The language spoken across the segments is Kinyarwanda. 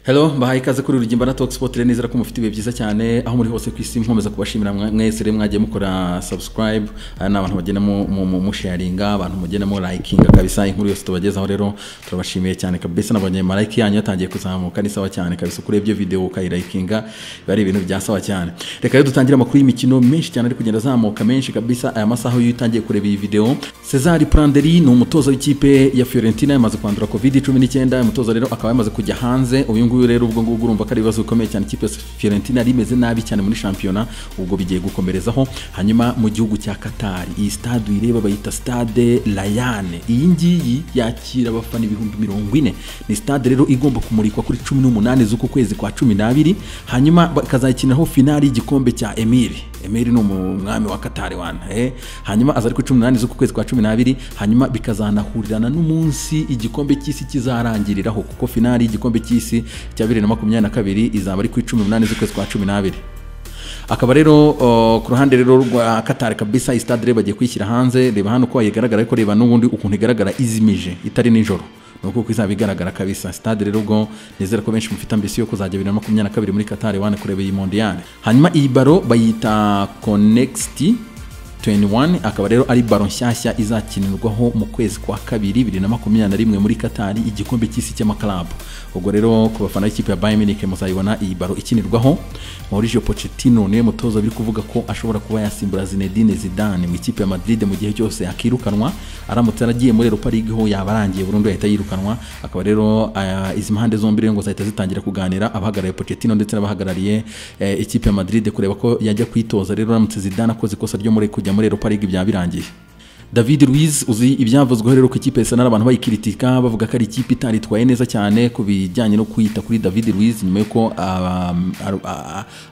Hello, mbahaye ikaze kuri Rugimba na Talk Sport. Rero nizera ko mufite ibihe byiza cyane aho muri hose ku isi. Nkomeza kubashimira mwese rero mwagiye mukora subscribe. Aya ni abantu bagenda mu sharinga, abantu mugenda mu likinga kabisa inkuru yose tubagezaho. Rero turabashimiye cyane kabisa, nabonye like yanyu yatangiye kuzamuka, ni sawa cyane kabisa. Kurebye video ukayilikinga biba ari ibintu bya sawa cyane. Reka rero dutangire amakuru y'imikino menshi cyane ari kugenda azamuka menshi kabisa aya masaha iyo utangiye kureba iyi video. Cesare Prandelli ni umutoza w'ikipe ya Fiorentina, yamaze kwandura COVID-19. Umutoza rero akaba yamaze kujya hanze uyu nguyu. Rero ubwo ngubwo urumva ko ari ibibazo bikomeye cyane. Ikipe ya Fiorentina yari imeze nabi cyane muri shampiyona, ubwo bigiye gukomerezaho. Hanyuma mu gihugu cya Qatar, iyi stade uyireba bayita Stade Rayyan. Iyi ngiyi yakira abafana 40,000. Ni stade rero igomba kumurikwa kuri 18 z'uku kwezi kwa 12, hanyuma bakazayikiniraho finali y'igikombe cya Emir. Emir ni umwami wa Qatar wana. Hanyuma aza ari kuri 18 z'uku kwezi kwa 12, hanyuma bikazanahurirana n'umunsi igikombe cy'isi kizarangiriraho, kuko finali y'igikombe cy'isi cya 2022 izaba ari kuri 18 z'ukwezi kwa 12. Akaba rero ku ruhande rero rwa Qatar kabisa, iyi stade rero bagiye kuyishyira hanze. Reba hano uko igaragara, ariko reba n'ubundi ukuntu igaragara izimije itari nijoro, nuko uko izaba igaragara kabisa stade. Rero ubwo nizera ko benshi mufite ambition yo kuzajya 2022 muri Qatar wane kureba iyi mondial. Hanyuma iyi ballon bayita Connext 21, akaba rero ari ballon nshyashya izakinirwaho mu kwezi kwa kabiri 2021 muri Qatar igikombe cy'isi cy'amaklabu. Ubwo rero ku bafana b'ikipe ya Bayern Munich muzayibona iyi ballon ikinirwaho. Mauricio Pochettino niwe mutoza biri kuvuga ko ashobora kuba yasimbura Zinedine Zidane mu ikipe ya Madrid mu gihe cyose yakirukanwa. Aramutse aragiye muri Europa League ho yaba arangiye burundu, yahita yirukanwa. Akaba rero izi mpande zombi rero ngo zahita zitangira kuganira, abahagarariye Pochettino ndetse n'abahagarariye ikipe ya Madrid, kureba ko yajya kwitoza. Rero aramutse Zidane akoze ikosa ryo muri kujya muri Europa League byaba birangiye. David Luiz, uzi ibyavuzweho rero ku ikipe ya Arsenal, abantu bayikritika bavuga ko ari ikipe itaritwaye neza cyane ku bijyanye no kwita kuri David Luiz nyuma yuko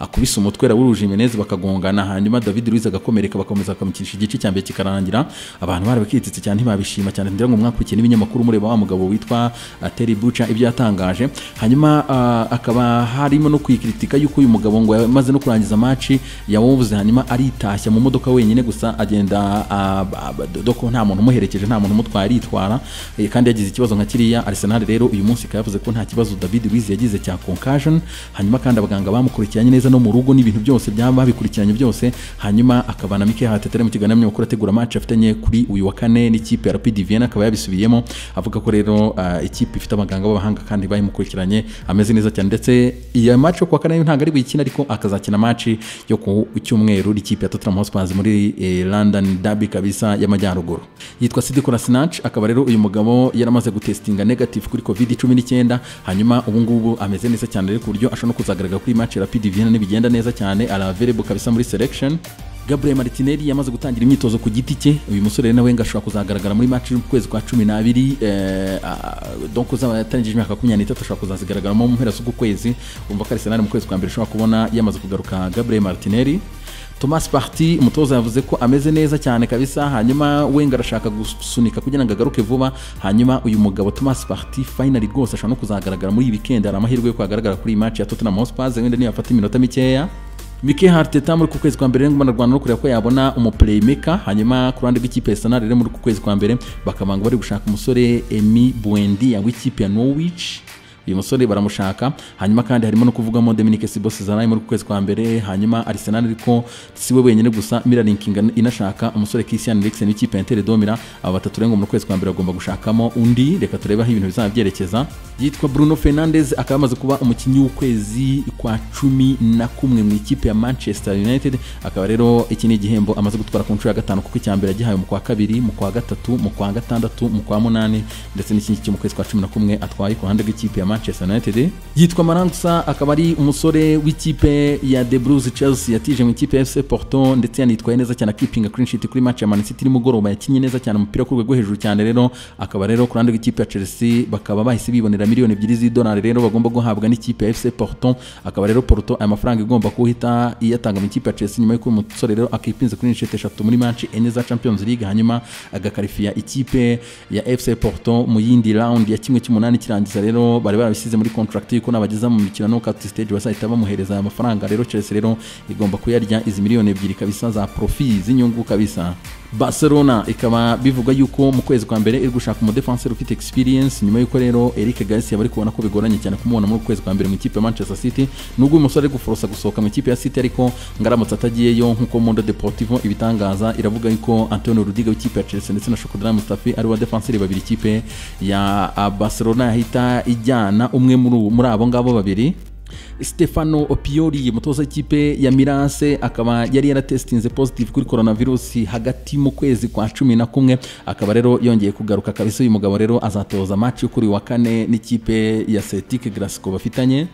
akubise umutwe Raul Jimenez bakagongana, hanyuma David Luiz agakomereka, bakomeza bakamukinisha igice cya mbere kikarangira. Abantu barabikrititse cyane, ntibabishima cyane. Ngira ngo mwakurikiye n'ibinyamakuru, mureba wa mugabo witwa Terry Butcher ibyo yatangaje. Hanyuma akaba harimo no kuyikritika yuko uyu mugabo ngo yamaze no kurangiza match ya Wolves, hanyuma aritashya mu modoka wenyine gusa, agenda doko nta muntu umuherekeje, nta muntu umutwaye, aritwara, kandi yagize ikibazo nka kiriya. Arsenal rero uyu munsi ikaba yavuze ko nta kibazo David Luiz yagize cya concussion, hanyuma kandi abaganga bamukurikiranye neza no mu rugo n'ibintu byose byaba babikurikiranye byose. Hanyuma akaba na Mikel Arteta mu kiganiro n'abanyamakuru ategura match afitanye kuri uyu wa kane n'ikipe ya Rapid Vienna akaba yabisubiyemo, avuga ko rero ikipe ifite abaganga b'abahanga kandi bayimukurikiranye, ameze neza cyane. Ndetse iya match yo kuwa kane yo ntabwo ari buyikine, ariko akazakina match yo ku cyumweru n'ikipe ya Tottenham Hotspur muri London Derby kabisa y'amajyaruguru. Yitwa Sead Kolasinac, akaba rero uyu mugabo yaramaze gutestinga negative kuri COVID-19, hanyuma ubu ngubu ameze neza cyane rero ku buryo ashobora no kuzagaragara kuri match ya Rapid Vienna nibigenda neza cyane, ari available kabisa muri selection. Gabriel Martinelli yamaze gutangira imyitozo ku giti cye. Uyu musore rero nawe ngo ashobora kuzagaragara muri match y'ukwezi kwa 12, donc uzaba yatangije imyaka 23 ashobora kuzazigaragaramo mu mpera z'uku kwezi. Umva ko Arsenal mu kwezi kwa mbere ishobora kubona yamaze kugaruka Gabriel Martinelli. Thomas Partey, umutoza yavuze ko ameze neza cyane kabisa, hanyuma Wenger arashaka gusunika kugira ngo agaruke vuba. Hanyuma uyu mugabo Thomas Partey finally rwose ashobora no kuzagaragara muri iyi weekend, hari amahirwe yo kuhagaragara kuri iyi match ya Tottenham Hotspur, wenda niyo afata iminota mikeya. Mikel Arteta muri ku kwezi kwa mbere ngo ararwana no kureba ko yabona umu playmaker. Hanyuma ku ruhande rw'ikipe ya Arsenal rero muri ku kwezi kwa mbere bakaba ngo bari gushaka umusore Emi Buendia w'ikipe ya Norwich. Uyu musore baramushaka. Hanyuma kandi harimo no kuvugamo Dominic Szoboszlai muri ku kwezi kwa mbere. Hanyuma Arsenal ariko si we wenyine gusa, Miralinking inashaka umusore Christian Eriksen w'ikipe ya Inter de Milan. Aba batatu rero ngo mu kwezi kwa mbere bagomba gushakamo undi. Reka turebe aho ibintu bizaba byerekeza. Yitwa Bruno Fernandes, akaba amaze kuba umukinnyi w'ukwezi kwa 11 mu ikipe ya Manchester United. Akaba rero iki ni igihembo amaze gutwara ku nshuro ya gatanu, kuko icya mbere yagihawe mu kwa kabiri, mu kwa gatatu, mu kwa gatandatu, mu kwa munani, ndetse n'ikindi cyo mu kwezi kwa 11 atwaye ku ruhande rw'ikipe ya Manchester United. Yitwa Malang Sarr, akaba ari umusore w'ikipe ya The Blues Chelsea yatije mu ikipe ya FC Porto, ndetse yanitwaye neza cyane akipinga clean sheet kuri match ya Man City nimugoroba. Yakinye neza cyane umupira ku rwego rwo hejuru cyane. Rero akaba rero ku ruhande rw'ikipe ya Chelsea bakaba bahise bibonera 2 miliyoni z'idolari rero bagomba guhabwa n'ikipe ya FC Porto. Akaba rero Porto aya mafaranga igomba kuhita iyatanga mu ikipe ya Chelsea nyuma y'uko uyu musore rero akipinze clean sheet eshatu muri match enye za Champions League, hanyuma agakarifiya ikipe ya FC Porto mu yindi round ya kimwe cy'umunani kirangiza. Rero bari barabisize muri contract yuko nabageza mu mikino knockout stage bazahita bamuhereza aya mafaranga. Rero Chelsea rero igomba kuyarya izi 2 miliyoni kabisa za profit z'inyungu kabisa. Barcelona ikaba bivuga yuko mu kwezi kwa mbere iri gushaka umudefenseur ufite experience, nyuma yuko rero Eric Garcia bari kubona ko bigoranye cyane kumubona muri kwezi kwa mbere mu ikipe ya Manchester City, nubwo uyu musore ari guforosa gusohoka mu ikipe ya City, ariko ngaramutse atagiyeyo nk'uko Mundo Deportivo ibitangaza, iravuga yuko Antonio Rudiger w'ikipe ya Chelsea ndetse na Shkodran Mustafi ari wa defenseur babiri ikipe ya Barcelona yahita ijyana umwe muri abo ngabo babiri. Stefano Pioli umutoza w'ikipe ya Milan akaba yari yaratestinze positive kuri coronavirus hagati mu kwezi kwa 11, akaba rero yongeye kugaruka kabisa. Uyu mugabo rero azatoza match kuri wa kane n'ikipe ya Celtic Glasgow bafitanye.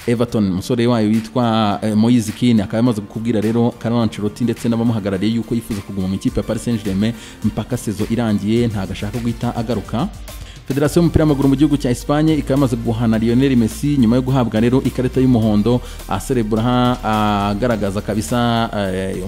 Everton umusore wayo witwa Moise Kean akaba yamaze kukubwira rero Carlo Ancelotti ndetse n'abamuhagarariye yuko yifuza kuguma mu ikipe ya Paris Saint-Germain mpaka saison irangiye, ntago ashaka guhita agaruka. Federasiyo y'umupira w'amaguru mu gihugu cya Espagne ikaba yamaze guhana Lionel Messi nyuma yo guhabwa rero ikarita y'umuhondo aserebura agaragaza kabisa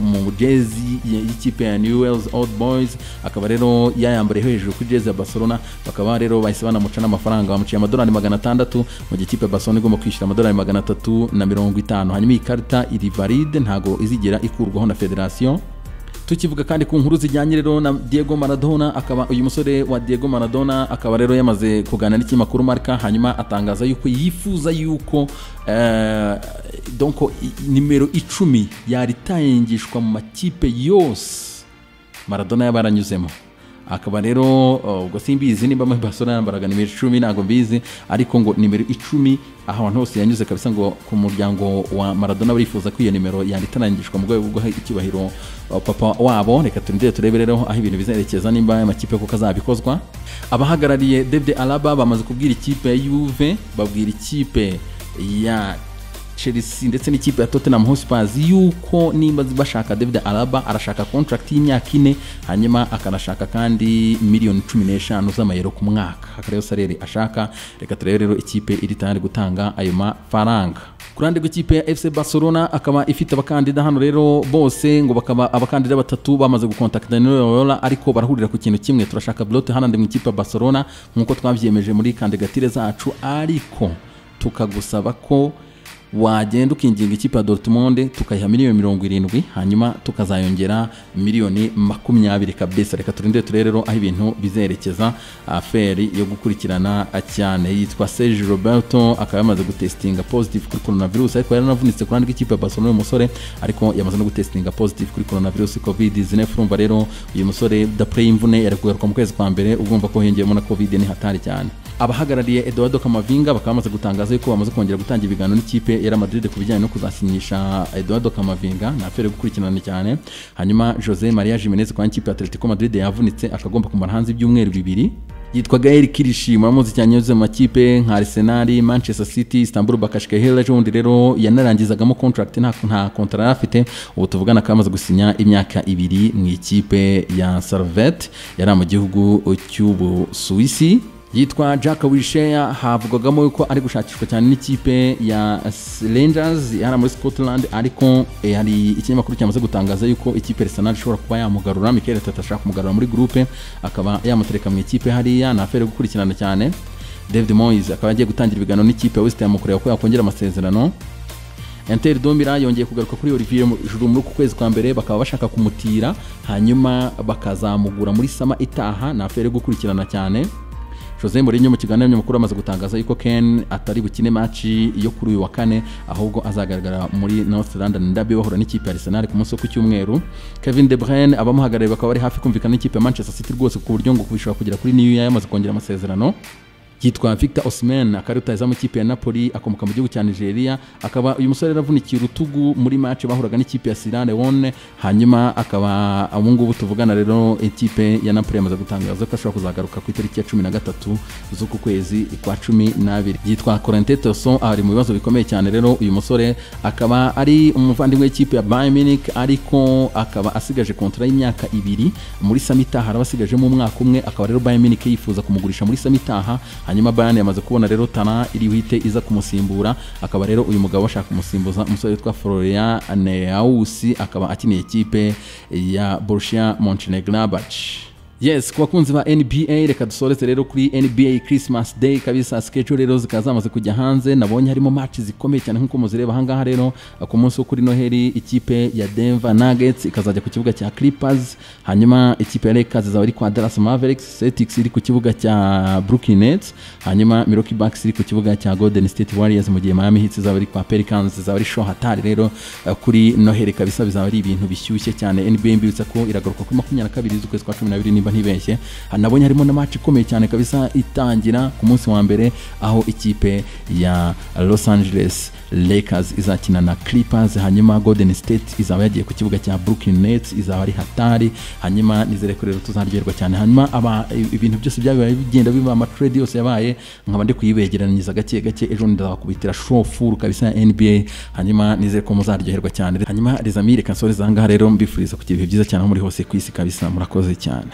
mu jezi y'ikipe ya Newell's Old Boys, akaba rero yayambariye hejuru kuri jezi ya Barcelona, bakaba rero bahise banamuca n'amafaranga, bamuciye amadolari 600 mu gihe ikipe ya Barcelona igomba kwishyura amadolari 350. Hanyuma iyi karita iri valide, ntago izigera ikurwaho na federasiyo. Tukivuga kandi ku nkuru zijyanye rero na Diego Maradona, akaba uyu musore wa Diego Maradona akaba rero yamaze kuganira n'ikinyamakuru Marca, hanyuma atangaza yuko yifuza yuko donc nimero 10 yaritangishwa mu makipe yose Maradona yabaranyuzemo. Akaba rero ubwo simbizi nimba muri Barcelona yambaraga nimero 10 ntago mbizi, ariko ngo nimero 10 ahantu hose yanyuze kabisa ngo ku muryango wa Maradona barifuza ko iyo nimero yanditarangishwa mu rwego rwo guha icyubahiro papa wabo. Reka turindire turebe rero aho ibintu bizerekeza nimba aya makipe kuko azabikozwa. Abahagarariye David Alaba bamaze kubwira ikipe ya Juve, babwira ikipe ya Chelsea ndetse n'ikipe ya Tottenham Hotspur yuko nimba bashaka David Alaba arashaka contract y'imyaka 4, hanyuma akanashaka kandi miliyoni 15 z'amayero ku mwaka, akariyo salary ashaka. Reka turebe rero ikipe iri tayari gutanga ayo mafaranga. Kurande rw'ikipe ya FC Barcelona akaba ifite abakandida hano rero bose ngo bakaba abakandida batatu bamaze gukontakta na Raiola, ariko barahurira ku kintu kimwe, turashaka Braut Haaland mu ikipe ya Barcelona nkuko twabyemeje muri kandidatire zacu, ariko tukagusaba ko wagenda ukinginga ikipe ya Dortmund tukayiha miliyoni 70, hanyuma tukazayongera miliyoni 20 kabisa. Reka turinde turere rero aho ibintu bizerekeza. Aferi yo gukurikirana cyane yitwa Sergio Roberto akaba yamaze gutestinga positive kuri coronavirus, ariko yaranavunitse ku ruhande rw'ikipe ya Barcelona uyu musore, ariko yamaze no gutestinga positive kuri coronavirus COVID-19. Urumva rero uyu musore d'après imvune yari kugaruka mu kwezi kwa mbere, ugomba ko hiyongeyemo na COVID ni hatari cyane. Abahagarariye Eduardo Camavinga bakaba bamaze gutangaza yuko bamaze kongera gutangira ibiganiro n'ikipe ya Real Madrid ku bijyanye no kuzasinyisha Eduardo Camavinga, na afere gukurikirana cyane. Hanyuma Jose Maria Jimenez kwa ikipe ya Atletico Madrid yavunitse akagomba kumara hanze ibyumweru 2. Yitwa Gaël Kirishi muramuzi cyane yuzuye mu makipe nka Arsenal, Manchester City, Istanbul Basaksehir, ejo bundi rero yanarangizagamo contract nta contrat afite, ubu tuvugana akaba gusinya imyaka 2 mu ikipe ya Servette yari mu gihugu cy'Ubusuwisi. Yitwa Jack Wilshere havugwagamo yuko ari gushakishwa cyane n'ikipe ya Rangers yari muri Scotland, ariko hari ikinyamakuru cyamaze gutangaza yuko ikipe Arsenal ishobora kuba yamugarura. Mikel Arteta ashaka kumugarura muri groupe akaba yamutereka mu ikipe hariya, na afere gukurikirana cyane. David Moyes akaba agiye gutangira ibiganiro n'ikipe ya West Ham kureba ko yakongera amasezerano. Inter de Milan yongeye kugaruka kuri Olivier Giroud muri kwezi kwa mbere, bakaba bashaka kumutira hanyuma bakazamugura muri sama itaha, na afere gukurikirana cyane. Jose Mourinho mu kiganiro n'amakuru amaze gutangaza yuko Ken atari bukine match yo kuri uyu wa kane, ahubwo azagaragara muri North London Derby bahura n'ikipe ya Arsenal ku munsi wo ku cyumweru. Kevin De Bruyne abamuhagarariye bakaba bari hafi kumvikana n'ikipe ya Manchester City rwose ku buryo ngo bishobora kugera kuri New Year yamaze kongera amasezerano. Yitwa Victor Osimhen akaba rutahizamu ikipe ya Napoli, akomoka mu gihugu cya Nigeria, akaba uyu musore yaravunikiye urutugu muri match bahuraga n'ikipe ya Sierra Leone, hanyuma akaba ubu ngubu tuvugana rero ikipe ya Napoli yamaze gutangaza ko ashobora kuzagaruka ku itariki ya 13 z'uku kwezi kwa 12. Yitwa Corentin Towson ari mu bibazo bikomeye cyane rero, uyu musore akaba ari umuvandimwe w'ikipe ya Bayern Munich, ariko akaba asigaje contrat y'imyaka 2 muri Samita, harabasigajemo umwaka umwe, akaba rero Bayern Munich yifuza kumugurisha muri Samitaha. Hanyuma Bayern yamaze kubona rero Tana iri wite iza kumusimbura, akaba rero uyu mugabo ashaka kumusimbuza umusore witwa Florian Neuhaus, akaba akiniye ikipe ya Borussia Mönchengladbach. Yes, ku bakunzi ba NBA, reka dusoreze rero kuri NBA Christmas Day kabisa. Schedule rero zikaba zamaze kujya hanze. Nabonye harimo match zikomeye cyane nk'uko muzireba ahangaha. Rero ku munsi wo kuri Noheli, ikipe ya Denver Nuggets ikazajya ku kibuga cya Clippers, hanyuma ikipe ya Lakers izaba iri kwa Dallas Mavericks, Celtics iri ku kibuga cya Brooklyn Nets, hanyuma Milwaukee Bucks iri ku kibuga cya Golden State Warriors, mu gihe Miami Heat izaba iri kwa Pelicans. Izaba ari show hatari rero kuri Noheli kabisa, bizaba ari ibintu bishyushye cyane. NBA mbibutsa ko iragaruka kuri 22 z'ukwezi kwa 12 nimba ntibeshye. Nabonye harimo na match ikomeye cyane kabisa itangira ku munsi wa mbere, aho ikipe ya Los Angeles Lakers izakina na Clippers, hanyuma Golden State izaba yagiye ku kibuga cya Brooklyn Nets. Izaba ari hatari, hanyuma nizere ko rero tuzaryoherwa cyane. Hanyuma aba ibintu byose byabaye bigenda biba, amatrade yose yabaye, nkaba ndi kuyibegeranyiza gake gake. Ejo ndazakubitira show full kabisa ya NBA, hanyuma nizere ko muzaryoherwa cyane. Hanyuma les amis, reka nsoreze aha ngaha rero, mbifuriza kugira ibihe byiza cyane aho muri hose ku isi kabisa. Murakoze cyane.